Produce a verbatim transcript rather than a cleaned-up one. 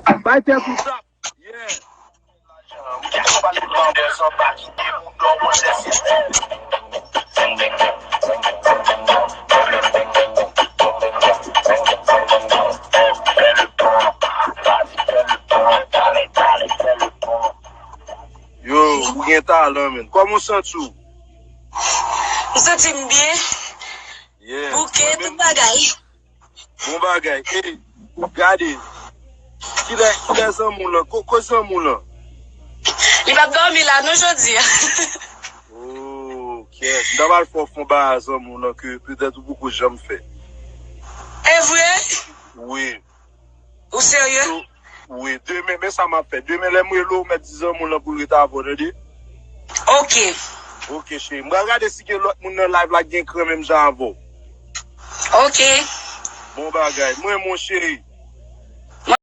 Bay tèt ou tap. Yeah. Yo, ou gen talan, menn. Kòman w santi w? M santi m byen. Yeah. Bouke, tout bagay. Bon bagay. Ey, gade. Kilè, kilè zanmi w lan? Ko, ko zanmi w lan? Li p ap dòmi la non jodi a. Oh, kèt. M ta pral fè w fon bagay zanmi w lan ke petèt ou poko janm fè. E vre? Wi. Ou serye? So, wi, demen, men sa m ap fè. Demen, lè m rele w, mèt di zanmi w lan pou l ret avè w, tande? Ok. Ok, cheri. M pral gade si gen lòt moun nan live la ki gen kran menm jan avè w. Ok. Bon bagay. Mwen, mon cheri.